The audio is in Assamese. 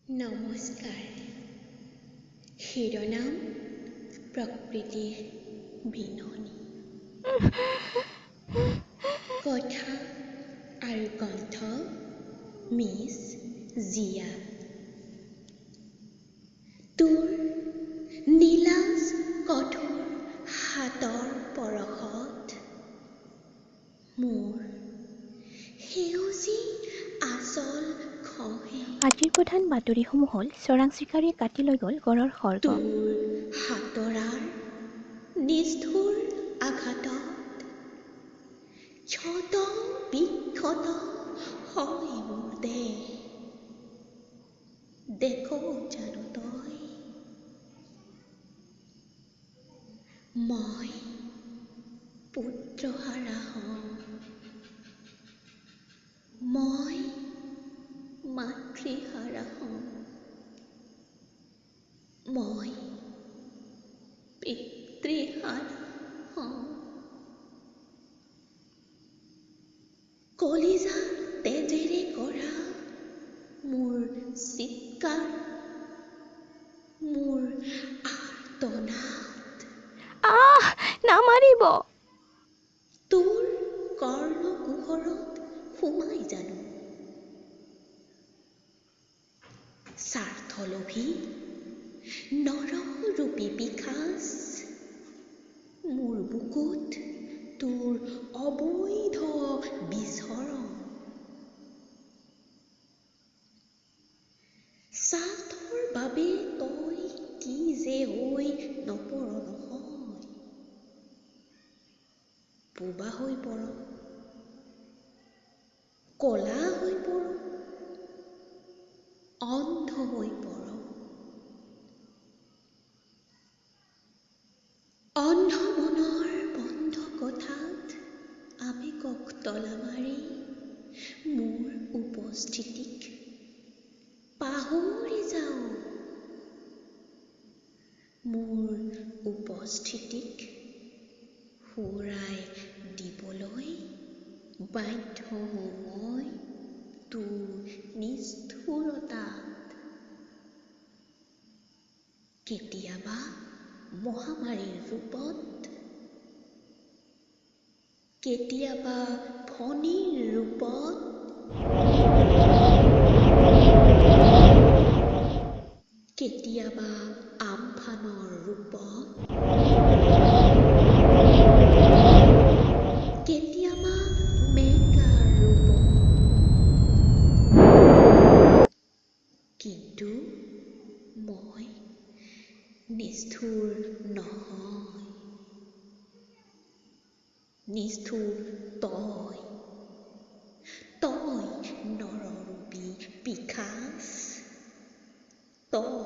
নমস্কাৰ। শিৰোনাম প্ৰকৃতিৰ বিননি। কথা আৰু কণ্ঠ মিছ জিয়া। তোৰ নীলাজ কঠোৰ হাতৰ পৰশত মোৰ সেউজী আচল খহে। আজিৰ প্ৰধান বাতৰিসমূহ হ'ল চোৰাং চিকাৰীয়ে কাটি লৈ গ'ল গঁড়ৰ খৰ্গ। তোৰ হাতৰাৰ নিষ্ঠুৰ আঘাতত ক্ষত বিক্ষত হয় মোৰ দেহ। দেখ জানো তই মই পুত্ৰহাৰা হওঁ, মই মাতৃহাৰা হওঁ, মই পিতৃহাৰা হওঁ। কলিজাৰ তেজেৰে কৰা মোৰ চিৎকাৰ, মোৰ আৰ্তনাদ আহ, নামাৰিব! তোৰ কৰ্ণকুহৰত সোমাই জানো? স্বাৰ্থলোভী নৰৰূপী পিশাচ, মোৰ বুকুত তোৰ অবৈধ বিচৰণ। স্বাৰ্থৰ বাবে তই কি যে হৈ নপৰ নহয়, বোবা হৈ পৰ, কলা হৈ পৰ, অন্ধ হৈ পৰ। অন্ধ মনৰ বন্ধ কোঠাত আবেগক তলা মাৰি মোৰ উপস্থিতিক পাহৰি যাওঁ, মোৰ উপস্থিতিক সোঁৱৰাই দিবলৈ বাধ্য হওঁ মই তোৰ নিষ্ঠুৰতাত। কেতিয়াবা মহামাৰীৰ ৰূপত, কেতিয়াবা ফণীৰ ৰূপত, কেতিয়াবা আমফানৰ ৰূপত, কেতিয়াবা মেংগাৰ ৰূপত। কিন্তু মই নিষ্ঠুৰ নহয়, নিষ্ঠুৰ তই, তই নৰৰূপী পিশাচ, তই।